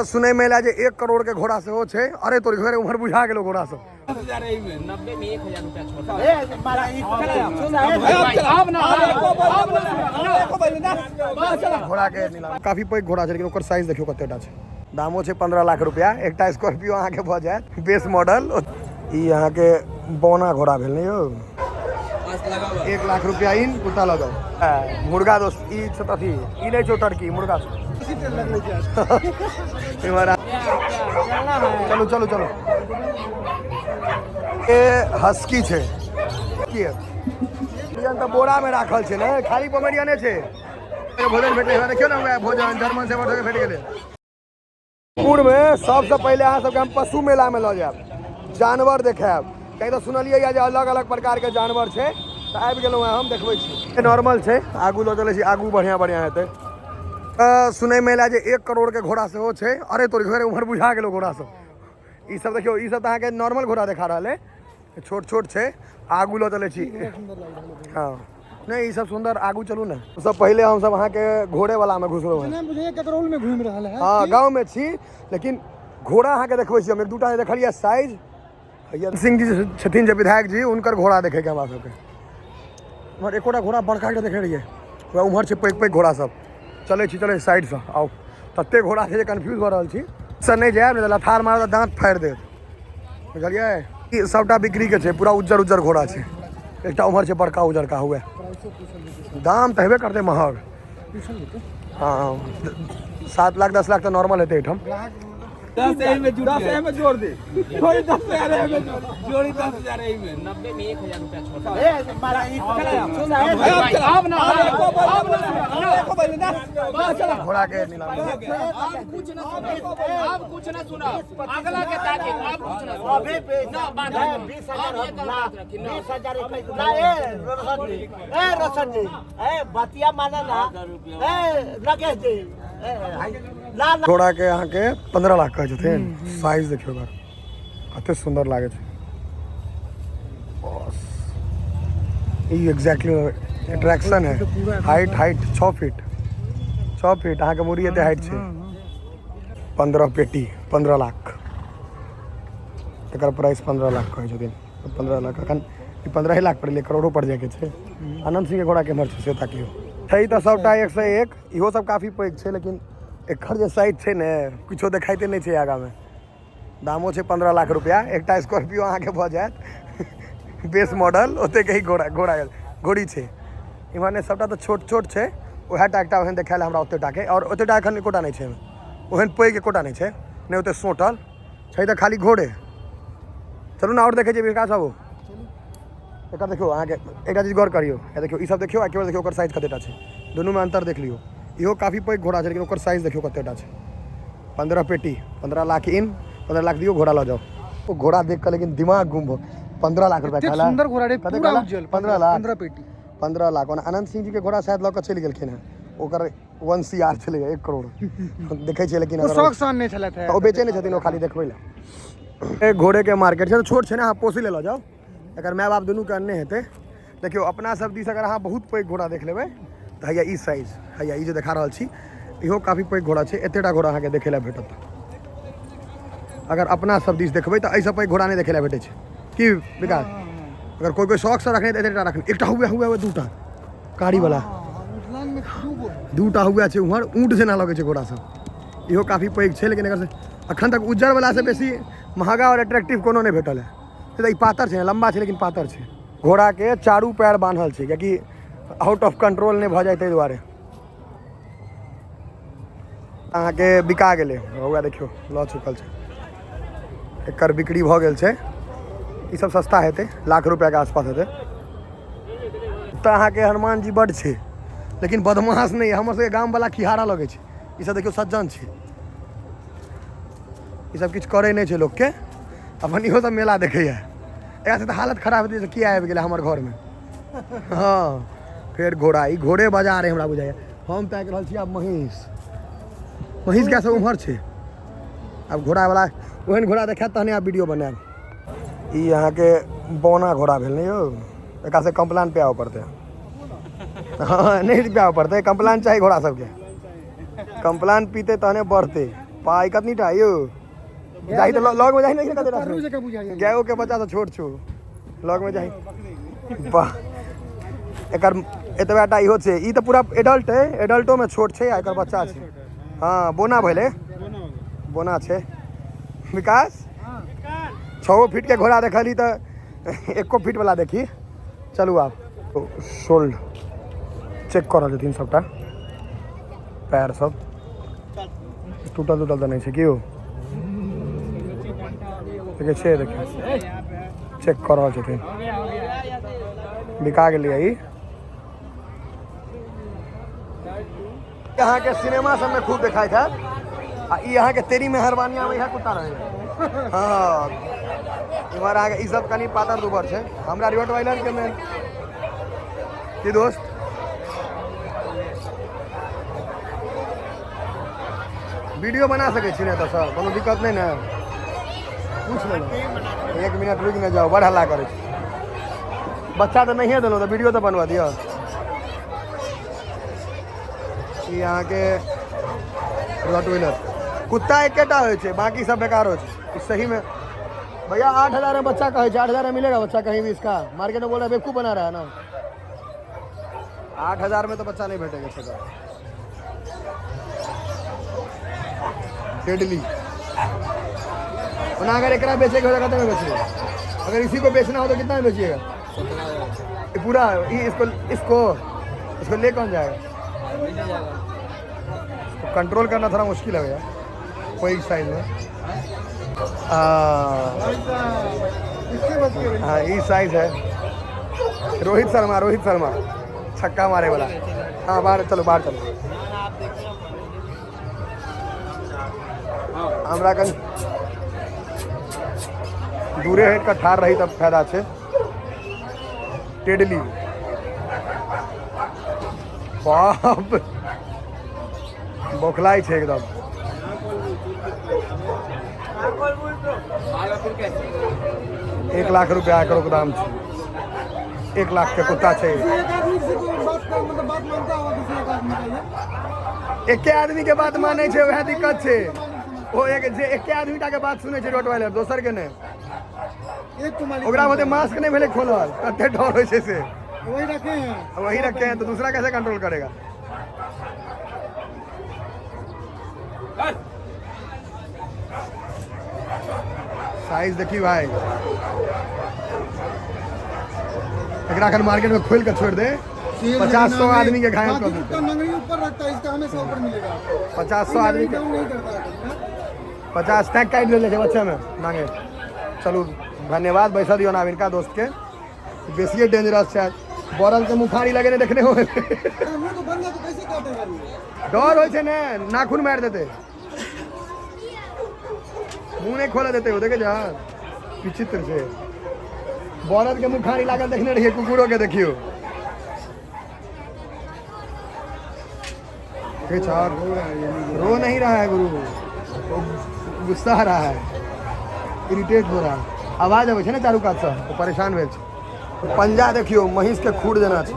सुनै मे एला जे 1 करोड़ के घोड़ा सेहो छै। अरे तोरी घरे उम्हर बुझा गेलो घोड़ा सब। 90 में 1000 रुपया छोड़। घोड़ा के नीलाम काफी पैघ घोड़ा छै, लेकिन ओकर साइज देखियौ कतेटा छै। दामो छै 15 लाख रुपया। एकटा स्कॉर्पियो अहाँके भऽ जायत बेस मॉडल। ई अहाँके बौना घोड़ा भेल ने यौ। 1 लाख रुपया इन कुर्ता लऽ जाउ। मुर्गा दोस्त ई छै अथी, ई नहि छौ टर्की, मुर्गा छौ। इम्हर चलू चलू चलू। ए हस्की छै की तऽ बोरा में राखल छै ने, खाली पमेरियने छै। भोजन भेटलै, देखियौ ने वएह भोजन जर्मन से भेट गेलै। पुरमे सबसँ पहिले अहाँ सबके हम पशु मेलामे लऽ जायब, जानवर देखायब। कहीं तऽ सुनलियै जे अलग अलग प्रकारके जानवर छै, तऽ आबि गेलहुँ हँ हम, देखबै छी। नॉर्मल छै, आगू लऽ चलै छी, आगू बढ़िआँ बढ़िआँ हेतै। सुनैमे एला जे 1 करोड़के घोड़ा सेहो छै। अरे तोरी घरे उम्हर बुझा गेलौ घोड़ा सब। ई सब देखियौ, ई सब तऽ अहाँके नॉर्मल घोड़ा देखा रहल अइ, छोट छोट छै। आगू लऽ चलै छी। हँ नहीं, ई सब सुंदर, आगू चलू ने। सब पहिले हम सब अहाँके घोड़े वाला में घुसलहुँ हैं। बुझाइए ककरौल में घूमि रहल है। हाँ, गाँव में छी, लेकिन घोड़ा अहाँके देखबै छी हम। एक दूटा देखलियै साइज। भैया सिंह जी छथिन जे विधायक जी, हुनकर घोड़ा देखेके हमरा सबके। उम्हर एकोटा घोड़ा बड़का के देखे रहियै, वएह उम्हर छै पैघ पैघ घोड़ा सब। चलै छी, चलै साइडसँ आउ। तते घोड़ा छै जे कन्फ्यूज भऽ रहल छी। से नहि जायब, नहि तऽ लथार मारत, दाँत फाड़ि देत, बुझलियै। ई सबटा बिक्री के छै, पूरा उज्जर उज्जर घोड़ा छै। एकटा उम्हर छै बड़का उजरका हुए। दाम तऽ हेबे करतै महग। हाँ, 7 लाख 10 लाख तऽ नॉर्मल हेतै एहिठाम। 10 एहिमे जुड़, 10 एहिमे जोड़ दे, जोड़ी 10,000 एहिमे जोड़ी 10,000 एहिमे। 90 में 1000 रुपया छोड़। घोड़ा के नीलाम। अब कुछ ना सुना, अगला के ताकि अब कुछ ना सुना। अभी ना बात 20,000 अब ये कल बात रखी ना। 20,000 21 ना। ए रोशन जी, ए रोशन जी, ए बतिया माना ना। ए नगेश जी, ए ना ना। घोड़ा के अहाँके 15 लाख कहै छथिन। साइज देखियौ ओकर कते सुंदर लागै छै। बस ई एग्जैक्टली अट्रैक्शन है। हाइट, हाइट 6 फीट, 6 फीट अहाँके मुड़ी एते हाइट छै। 15 पेटी 15 लाख, एकर प्राइस 15 लाख कहै छथिन। 15 लाख अखन ई 15 लाख पड़लै, करोड़ो पर जायके छै। आनंद सिंह के घोड़ा केम्हर छै से ताकियौ। छै तऽ सबटा 1 से 1, इहो सब काफी पैघ छै, लेकिन एकर जे साइज छै ने, किछो देखाइते नहि छै आगामे। दामो छै 15 लाख रुपया। एकटा स्कॉर्पियो अहाँके भऽ जायत बेस मॉडल, ओतेक ही घोड़ा, घोड़ा घोड़ी छै। इम्हर ने सबटा तऽ छोट छोट छै, उएह टा एकटा ओहन देखायल हमरा ओतेक टाके। आओर ओतेक टा एखन एकोटा नहि छै, ओहन पैघ एकोटा नहि छै, नहि ओतेक सोटल छै, तऽ खाली घोड़े। चलू ने आओर देखै छियै विकास बाबू। एकर देखियौ अहाँके एकटा चीज गौर करियौ, देखियौ ई सब देखियौ, आ केवल देखियौ ओकर साइज कतेटा छै, दुनूमे अन्तर देख लियौ। इहो काफी पैघ घोड़ा छै, लेकिन ओकर साइज देखियौ कतेटा छै। 15 पेटी 15 लाख इन, 15 लाख दियौ, घोड़ा लऽ जाउ। ओ घोड़ा देख कऽ लेकिन दिमाग गुम भऽ 15 लाख रुपया एतेक कहला। सुंदर घोड़ा रे, कते पूरा कहला? उज्जर, 15 लाख। 15 पेटी। 15 लाख। ओना आनंद सिंह जी के घोड़ा शायद लऽ कऽ चलि गेलखिन हेँ, ओकर 1 CR छलै 1 करोड़ देखै छियै, लेकिन ओ अगर शौक सँ आनने छलथि तऽ ओ बेचै नहि छथिन, ओ खाली देखबै लए। एक घोड़े के मार्केट छै, छोट छै ने, अहाँ पोसी ले लऽ जाउ। एकर माय बाप दुनू के अन्ने हेतै। देखियौ अपना सब दिस अगर अहाँ बहुत पैघ घोड़ा देख लेबै तऽ हैया ई साइज, हैया ई जे देखा रहल छी, इहो काफी पैघ घोड़ा छै। एतेटा घोड़ा अहाँके देखै लए भेटत। अगर अपना सब दिस देखबै तऽ एहिसँ पैघ घोड़ा नहि देखै लए भेटै छै की विकास? अगर कोइ कोइ शौकसँ रखने तऽ एतेटा रखने। एकटा हुए हुए हुए दूटा कारी वाला, दूटा हुए छै उम्हर, ऊँट जेना लगै छै घोड़ा सब। इहो काफी पैघ छै, लेकिन एकर अखन तक उज्जर वाला से बेसी महगा और अट्रैक्टिव कोनो नहि भेटल है। तऽ ई पातर छै, लम्बा छै लेकिन पातर छै। घोड़ा के चारू पैर बान्हल छै, कियाकि आउट ऑफ कंट्रोल नहि भऽ जाय ताहि दुआरे। अहाँके बिका गेलै, हौआ देखियौ लऽ चुकल छै, एकर बिक्री भऽ गेल छै। ई सब सस्ता हेतै, लाख रुपैआके आसपास हेतै। तऽ अहाँके हनुमान जी बड्ड छै, लेकिन बदमाश नहि। हमर सबके गामवला खिहारा लगै छै। ई सब देखियौ सज्जन छै, ई सब किछु करै नहि छै लोकके, अपन इहो सब मेला देखैया। एकरा से तऽ हालत खराब हेतै जे किया आबि गेलै हमर घरमे। हँ फेर घोड़ा, ई घोड़े बाजार है हमरा बुझाइया। हम ताकि रहल छी आब महींस, महींस गाय सब उम्हर छै। आब घोड़ावला ओहन घोड़ा देखायत तहने आब वीडियो बनायब। ई अहाँके बौना घोड़ा भेल ने यौ, एकरा से कम्प्लान पे आबऽ पड़तै। हँ नहि पे आबऽ पड़तै, कम्प्लान चाही घोड़ा सबके, कम्प्लान पीते तहने बढ़तै। पाइ कतनी टा यौ जाही तऽ लग में जाही नहीं कते परू जकाँ बुझाइए। गायो के बच्चा तऽ छोट छौ लग में जाही। वाह, एकर एतबा टा इहो छै। ई तऽ पूरा एडल्ट है, एडल्टो में छोट छै आ एकर बच्चा छै। हाँ, बोना भेलै, बोना छै। विकास, 6 फीट के घोड़ा देखली तऽ 1 फीट वाला देखी। चलू आब शोल्ड चेक कऽ रहल छथिन सबटा, पैर सब टूटल टूटल तऽ नहि छै की यौ? देखै छियै, देखियौ चेक कऽ रहल छथिन। बिका गेलियै ई। अहाँके सिनेमा सबमे खूब देखाइत हैत आ ई अहाँके तेरी मेहरबानिया मे इएह कुत्ता रहैया। हाँ, इम्हर अहाँके ई सब कनि पातर दुबर छै। हमरा रोटवाइलर के मेन की दोस्त वीडियो बना सकै छी ने एतऽसँ, कोनो दिक्कत नहि ने? पूछ लेलहुँ, 1 मिनट रुकि नहि जाउ, बड़ हल्ला करै छी। बच्चा तऽ नहिए देलहुँ तऽ वीडियो तऽ बनबऽ दिअ। ई अहाँके रोटवाइलर कुत्ता एकेटा होइ छै, बाकी सब बेकार होइ छै। ई सहीमे भैया 8000 में बच्चा कहै छै, 8000 में मिलेगा बच्चा कहीं भी? इसका मार्केट में बोल रहा है बेवकूफ बना रहा है ना। 8000 में तो बच्चा नहीं भेटेगा। छोटा डेडली ओना अगर एकरा बेचेके हो तो कते में बेचिएगा? अगर इसी को बेचना हो तो कितना में बेचिएगा? ये पूरा ये इसको, इसको, इसको ले कौन जाएगा? इसको कंट्रोल करना थोड़ा मुश्किल है भैया कोई साइज में। हाँ, ये साइज है। रोहित शर्मा, रोहित शर्मा छक्का मारे वाला। हाँ, बाहर चलो, बाहर चलो। हमरा कन दूरे हटि कऽ ठाढ़ रही तब फायदा छै। टेडली बाप बौखलाइ छै एकदम। 1 लाख रुपया एकरो दाम छै। 1 लाख के कुत्ता छै। किसी एक आदमी से कोई बात कर, मतलब बात मानता होगा किसी एक आदमी का ये? एके आदमी के बात मानै छै, वएह दिक्कत छै। ओ एक जे एके आदमी टा के बात सुनै छै रोटवाइलर, दोसर के नहि। एक को मालिक ओकरा होते मास्क नहीं भेलै खोलल, कते डर होइ छै से। वही रखे हैं, वही रखे हैं तो दूसरा कैसे कंट्रोल करेगा? साइज देखी भाई, एकरा अखन मार्केट में खोल के छोड़ दे, शेर 50-100 लेकिन आदमी के घायल बाकी कर देते। कुत्ता नंगड़ी ऊपर रखता है, इसका हमेशा ऊपर मिलेगा। 50-100 आदमी के डाउन नहीं करता है। 50 तक काटि देले छै बच्चा में नांगे। चलू धन्यवाद, बैसा दियौ ना इनका दोस्त के। बेसिए डेंजरस छै, बरल के मुखारी लगेने देखने हो। मुंह तो बंद है तो कैसे काटेगा ये? डर होइ छै ने, नाखून मारि देते, मुंह नहीं खोले देते, देखे जा विचित्र छै। बरद के मुखारी लागल देखने रहिए, कुकुरो के देखियो। रो नहीं रहा है गुरु, वो गुस्सा आ रहा है, इरिटेट हो रहा है। आवाज अबै छै ने चारू कात से, ओ परेशान भेल छै। पंजा देखियो महींस के खूर जेना छै,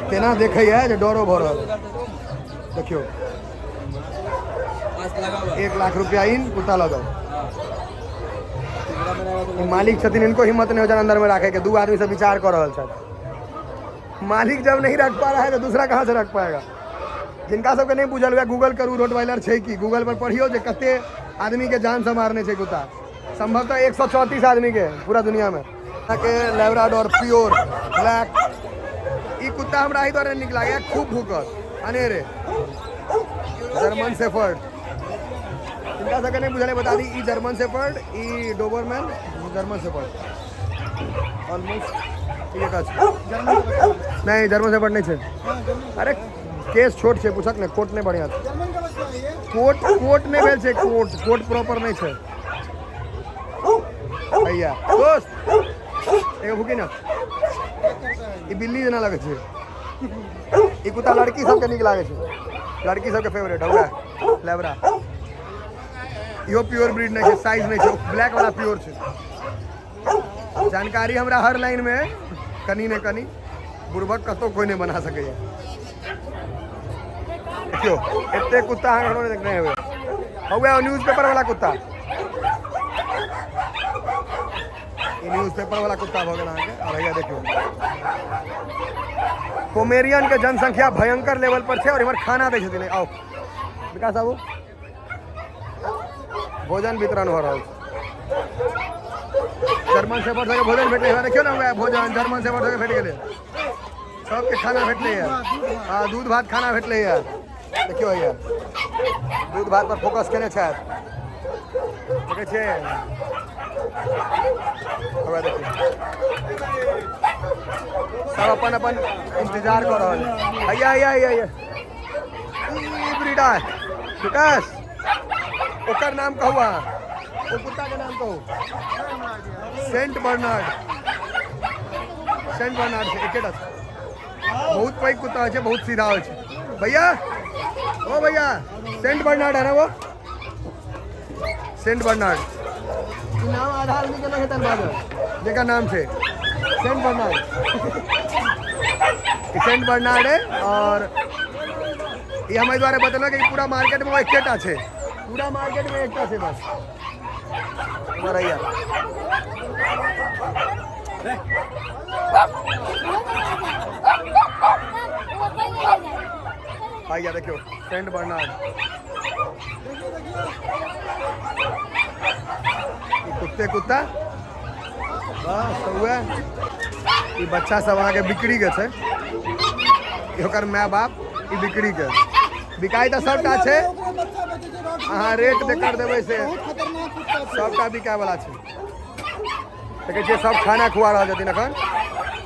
तेना देखैया जे डरो भऽ रहल। देखियो 1 लाख रुपया इन कुत्ता लगाओ। मालिक छथिन, इनको हिम्मत नहीं हो जाए अंदर में रखे के। 2 आदमी से विचार कर रहल छथि। मालिक जब नहीं रख पा रहा है तो दूसरा कहाँ से रख पाएगा? जिनका सबके नहीं बुझल हुए गूगल करू रोटवाइलर छै की, गूगल पर पढ़ियो जे कते आदमी के जान से मारने छै कुत्ता। संभवतः 134 आदमी के पूरा दुनिया में। अहाँके लैब्राडोर प्योर ब्लैक ई कुत्ता हमरा एहि दुआरे नीक लागैया, खूब भूकत अनेरे। जर्मन शेफर्ड, जिनका सबके नहीं बुझल है बता दी, ई जर्मन शेफर्ड, ई डोबरमैन, जर्मन शेफर्ड ऑलमोस्ट ठीक है। नहीं जर्मन शेफर्ड नहीं छै। अरे केस छोट छै, पूछक ने, कोट नहीं बढ़िया छै। कोट कोट नहीं भेल छै, कोट कोट प्रॉपर नहीं छै। भैया दोस्त एगो भूकी ना, ई बिल्ली जेना लगै छै। ई कुत्ता लड़की सबके नीक लागै छै, लड़की सबके फेवरेट हौवे लेबरा। इहो प्योर ब्रीड नहीं छै, साइज नहीं छै, ब्लैक वाला प्योर छै। जानकारी हमरा हर लाइन में कनी ने कनी, बुड़बक कतौ कोई नहीं बना सकैया। देखियो एते कुत्ता अहाँ कखनो नहीं देखने हेबै। हौवे न्यूज पेपर वाला कुत्ता, ई न्यूज पेपर वाला कुत्ता भऽ गेल अहाँके। और हैया देखियौ पोमेरियन के जनसंख्या भयंकर लेवल पर छै। और इम्हर खाना दै छथिन। आउ विकास बाबू, भोजन वितरण हो रहल छै। जर्मन शेफर्ड सबके भोजन भेटलै। देखियौ ने वएह भोजन जर्मन शेफर्ड सबके भेट गेलै, सबके खाना भेटलै। हँ, दूध भात खाना भेटलै। देखियौ हैया दूध भात पर फोकस केने छथि, देखै छियै? हौवे देखियौ, सब अपन अपन इंतजार कऽ रहल है। हैया हैया हैया हैया ई ब्रीडा विकास, ओकर नाम कहू अहाँ, ओ कुत्ता के नाम कहू। सेंट बर्नार्ड, सेंट बर्नार्ड छै, एकेटा छै। बहुत पैघ कुत्ता होइ छै, बहुत सीधा होइ छै। भैया, ओ भैया, सेंट बर्नार्ड है ना वो? सेंट बर्नार्ड ई नाम आधा आदमी के नहीं हेतनि बाजल, जेकर नाम छै सेंट बर्नार्ड। ई सेंट बर्नार्ड है। और ई हम एहि दुआरे बतेलहुँ कि पूरा मार्केट में एकेटा छै, पूरा मार्केट में एकटा छै बस। भैया भैया देखियौ सेंट बर्नार्ड, ई कुत्ते कुत्ता बस वएह। ई बच्चा सब अहाँके बिक्री के छै, ई ओकर माय बाप, ई बिक्री के। बिकाइ तऽ सबटा छै, अहाँ रेट देकर देबै से सबटा बिकाय वाला छै। देखै छियै सब खाना खुआ रहल छथिन, एखन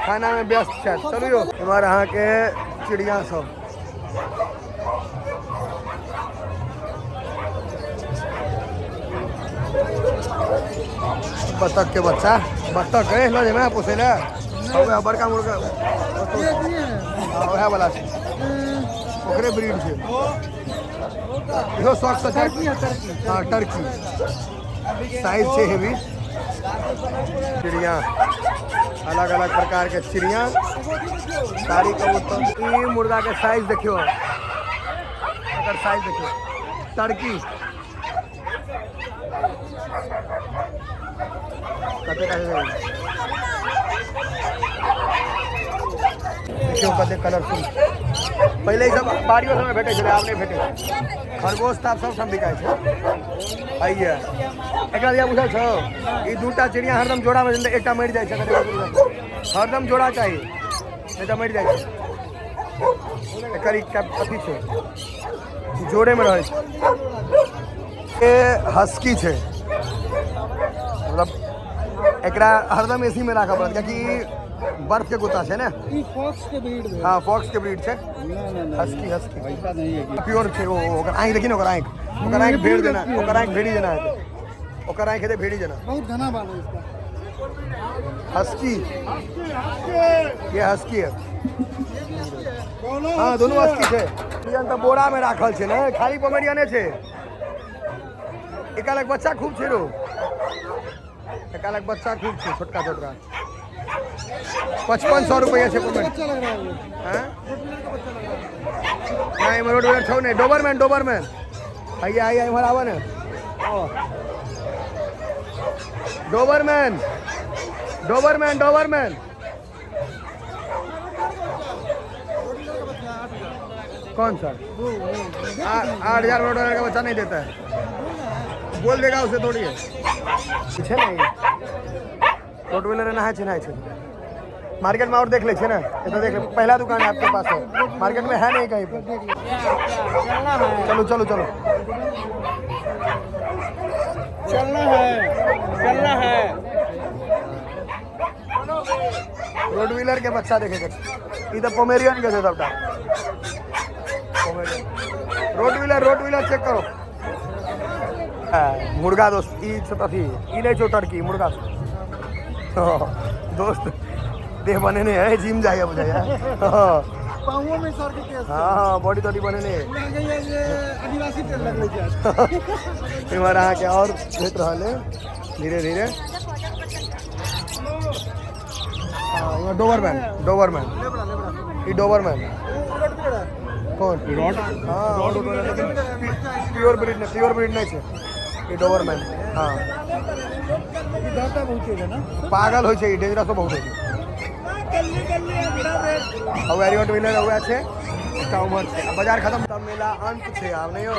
खाना में व्यस्त छथि। चलू यौ, एम्हर अहाँके चिड़िया सब। बतख के बच्चा, बतख है लऽ जेबै पोसै लए। वएह बड़का मुर्गा, वएह वाला छै, ओकरे ब्रीड छै। इहो शौक से। हाँ, टर्की साइज छै हेवी। चिड़िया, अलग अलग प्रकार के चिड़िया, सारी कबूतर। ई मुर्गा के साइज देखियो, एकर साइज देखियो। टर्की कते देखियो, कते कलरफुल। पहिले ई सब बाड़ियो सबमे भेटै छलै, आब नहि भेटै छै। खरगोश तऽ आब सब ठाम बिकाइ छै। आइए एकरा दिया बुझल छौ, ई दूटा चिड़िया हरदम जोड़ा में, एकटा मरि जाइ छै। हरदम जोड़ा चाही, नहीं तऽ मरि जाइ छै। एकर ई अथी छै, जोड़े में रहै छै। ए हस्की छै, मतलब एकरा हरदम एसी में राखऽ पड़त, कियाकि बर्फ के कुत्ता छै ने। ई फॉक्स के ब्रीड भेल। हाँ, फॉक्स के ब्रीड छै। ना ना ना, हस्की, हस्की। वैसा नहीं है कि प्योर छै ओ। ओकर आँखि देखी ने, ओकर आँखि, ओकर आँखि भेड़ जेना, ओकर आँखि भेड़ी जेना हेतै, ओकर आँखि हेतै भेड़ी जेना। बहुत घना बाल है इसका। हस्की, ये हस्की है। दोनों? हाँ, दोनों हस्की छै। पोमेरियन तऽ बोरा में राखल छै ने, खाली पोमेरियने छै। एका लग बच्चा खूब छै रो, एका लग बच्चा खूब छै, छोटका छोटका। 5500 रुपया छै पोमेरियन। अच्छा लग रहा है वो। हाँ? रोटवीलर का बच्चा लग रहा है। नहीं, एम्हर रोटवीलर छौ नहि, डोबरमैन, डोबरमैन। हैया हैया इम्हर आबऽ ने। ओ डोबरमैन, डोबरमैन, डोबरमैन। रोटवीलर का बच्चा 8000। कौन सा? वो वो 8000 में रोटवीलर का बच्चा नहीं देता है, बोल देगा उसे थोड़ी है। छै ने रोटवीलर एना छै ने, छै मार्केट में। और देख ले, छै ना, ये तो देख ले, पहला दुकान है आपके पास है, मार्केट में है नहीं कहीं पे। चलो चलो चलो। चलना है, चलना है। रोटवीलर के बच्चा देखे के, ई तऽ पोमेरियन के छै सबटा। पोमेरियन, रोटवीलर, रोटवीलर चेक करो। हाँ, मुर्गा दोस्त, ई छै अथी, ई नहि छौ टर्की, मुर्गा छौ। दोस्त, देह बनेने है, जिम जाइए बुझाइए। हाँ। पाँवों में सर के केस। हाँ, बॉडी तॉडी बनेने है। लागैया जे आदिवासी तेल लगलै छै। इम्हर अहाँके और भेट रहल है धीरे धीरे। हाँ, इम्हर डोबरमैन, डोबरमैन। लेबरा, लेबरा। ई डोबरमैन। वो रोटवीलर है। कोन? रॉड। हँ, लेकिन प्योर ब्रीड नहि, प्योर ब्रीड नहि छै ई, डोबरमैन। हँ। दाता बहुत तेज है ना। पागल होइ छै ई, डेंजरसो बहुत होइ छै। हौआ रोट व्हीलर हुआ छै, एकटा उम्हर छै। आ बाजार खत्म, तब मेला अंत छै आब, नहि यौ?